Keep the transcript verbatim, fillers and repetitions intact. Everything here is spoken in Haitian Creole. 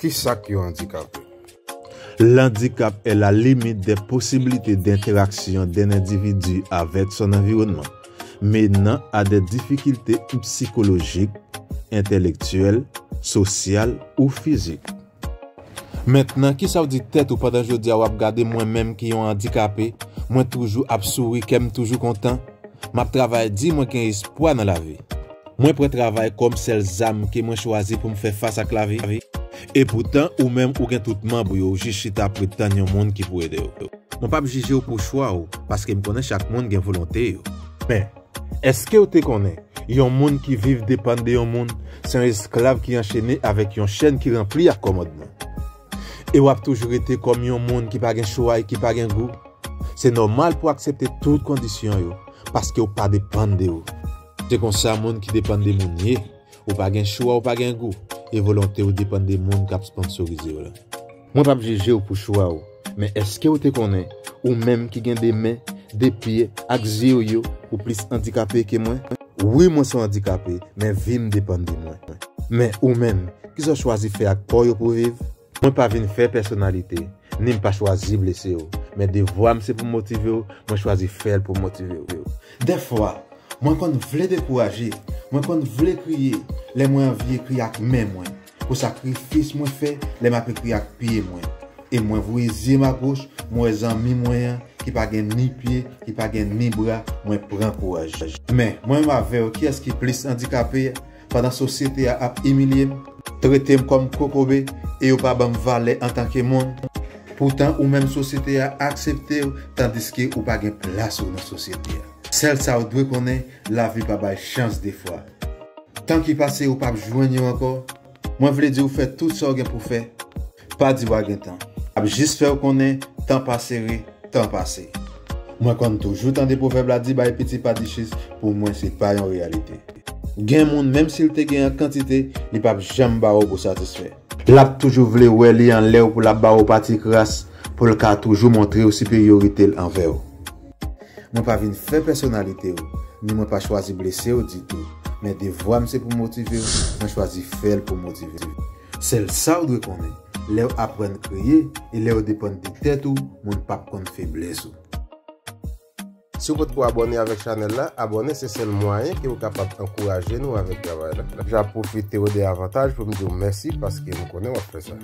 Kisa k yon andikape? L'handicap est la limite des possibilités d'interaction d'un individu avec son environnement, menant à des difficultés psychologiques, intellectuelles, sociales ou physiques. Mentnan, kisa w di tèt ou pandan jodi a w ap gade mwen menm ki yon andikape? Mwen toujou ap souri, kè m toujou kontan. M ap travay di, mwen gen espwa nan lavi. Mwen pran travay kòm sèl zam ke mwen chwazi pou m fè fas ak lavi. Epoutan, ou menm ou gen tout manm ou yo, ou jis chita ap ret tann yon moun ki pou ede w. Mwen p ap jije w pou chwa w, paske m konnen chak moun gen volonte yo. Men, èske w te konnen yon moun ki viv depann de yon moun, se yon esklav ki anchene avèk yon chèn ki ranpli ak kòmandman? E w ap toujou rete kòm yon moun ki pa gen chwa e ki pa gen gou. Se nòmal pou w aksepte tout kondisyon yo, paske w pa depann de w. Se konsa moun ki depann de moun ye. Ou pa gen chwa, ou pa gen gou, e volonte w depann de moun k ap sponsorize w la. Mwen p ap jije w pou chwa w, men èske w te konnen, ou menm ki gen de men, de pye, ak zye w yo, ou plis andikape ke mwen? Wi, mwen se yon andikape, men vi m depann de mwen. Men ou menm, kisa w chwazi fè ak kò w pou viv? Mwen pa vin fè pèsonalite, ni m pa chwazi blese w, men devwa m se pou m motive w, mwen chwazi fè l pou m motive w. Dèfwa, mwen konn vle dekouraje, mwen konn vle kriye, lè mwen anvi ekri ak men mwen, pou sakrifis mwen fè lè m ap ekri ak pye mwen. E mwen voye zye m agoch, mwen wè zanmi mwen an, ki pa gen ni pye, ki pa gen ni bra, mwen pran kouraj. Men, mwen menm avè w, kiyès ki plis andikape? Pandan sosyete a ap imilye m, trete m kòm kokobe e yo pa ban m valè antanke moun. Poutan ou menm sosyete a aksepte w, tandiske ou pa gen plas ou nan sosyete a. Sèl sa w dwe konnen, lavi pa bay chans defwa. Tan ki pase ou p ap jwenn yo ankò. Mwen vle di w fè tout sa w gen pou fè. Pa di w a gen tan. Ap jis fè w konnen, tan pa sere, tan pase. Mwen konn toujou tande pwovèb la di bay piti pa dichis, pou mwen se pa yon reyalite. Gen moun, menm si l te gen an kantite, li p ap janm ba w pou satisfè. L ap toujou vle wè li anlè w pou l ap ba w pati kras, pou l ka toujou montre w siperyorite l anvè w. Mwen pa vin fè pèsonalite w, ni mwen pa chwazi blese w ditou. Men devwa m se pou motive w, mwen chwazi fè l pou motive w. Sèl sa w dwe konnen, lè w aprann kriye e lè w depann de tèt ou, moun p ap konn feblès ou. Si w potko abòne avèk chanèl la, abòne se sèl mwayen ke w kapab ankouraje nou avèk travay la. J ap pwofite w de avantaj pou m di w mèsi paske m konnen w ap fè sa.